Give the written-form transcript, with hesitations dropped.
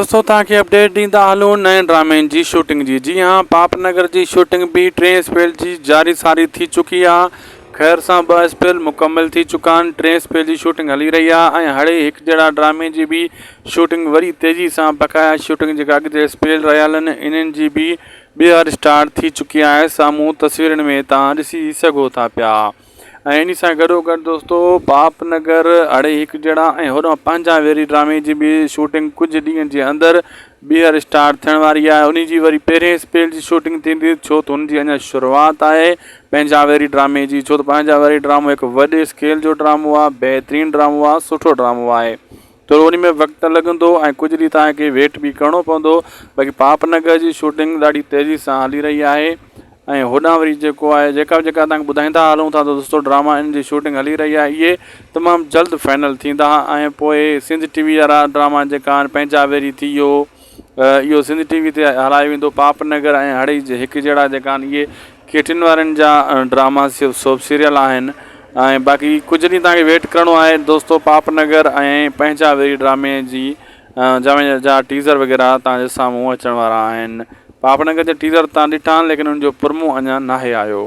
دوستو توهان کي اپڊيٽ ڏيندا هلون نئين ڊرامي جي شوٽنگ جي جي ها پاپ نگر جي شوٽنگ به ٽئين اسپيل جي جاري ساري ٿي چڪي آ خير سان ٻه اسپيل مڪمل ٿي چڪا آهن ٽئين اسپيل جي شوٽنگ هلي رهي آ ۽ هڙي هڪجهڙا ڊرامي جي به شوٽنگ وري تيزي سان بقايا شوٽنگ جيڪا اڳتي اسپيل رهيل آهن انهن جي به ٻيهر اسٽارٽ ٿي چڪي آهي سامهون تصويرن ۾ توهان ڏسي سگهو ٿا پيا. ۽ انهي سان گڏو گڏ دوستو پاپ نگر اڙي هڪ جهڙا ۽ هوڏانهن پنهنجا ويري ڊرامي جي به شوٽنگ ڪجهه ڏينهن جي اندر ٻيهر اسٽارٽ ٿيڻ واري آهي انهي جي وري پهرين اسپيل جي شوٽنگ ٿيندي ڇو ته ان جي اڃا شروعات آهي پنهنجا ويري ڊرامي جي ڇو ته پنهنجا ويري ڊرامو هڪ وڏي اسڪيل جو ڊرامو آهي بهترين ڊرامو آهي سٺو ڊرامو آهي ٿورو انهي ۾ وقت لڳندو ۽ ڪجهه ڏينهن توهان کي ويٽ به ڪرڻو پوندو باقي پاپ نگر جي شوٽنگ ڏاڍي تيزي سان هلي رهي آهي ۽ هوڏانهن وري جيڪو آهي جيڪا به جيڪا توهان کي ٻڌائيندا هلون ٿا ته دوستو ڊراما ان جي شوٽنگ هلي رهي آهي اهي تمام جلد فائنل ٿيندا ۽ پوء سنڌ ٽي وي وارا ڊراما جيڪا آهن پنهنجا ويري ٿي ويو اهو سنڌ ٽي وي تي هلايو ويندو پاپ نگر ۽ هڙئي هڪ جهڙا جيڪا آهن اهي ڪيٽين وارن جا ڊراما سوپ سيريل آهن ۽ باقي ڪجهه ڏينهن توهان کي ويٽ ڪرڻو آهي دوستو پاپ نگر ۽ پنهنجا ويري ڊرامي جي جا ٽيزر وغيره توهان جي سامهون اچڻ وارا آهن. پاپ نگر جا ٽيزر تان ڏٺا آهن ليڪن ان جو پرمو اڃا ناهي آيو.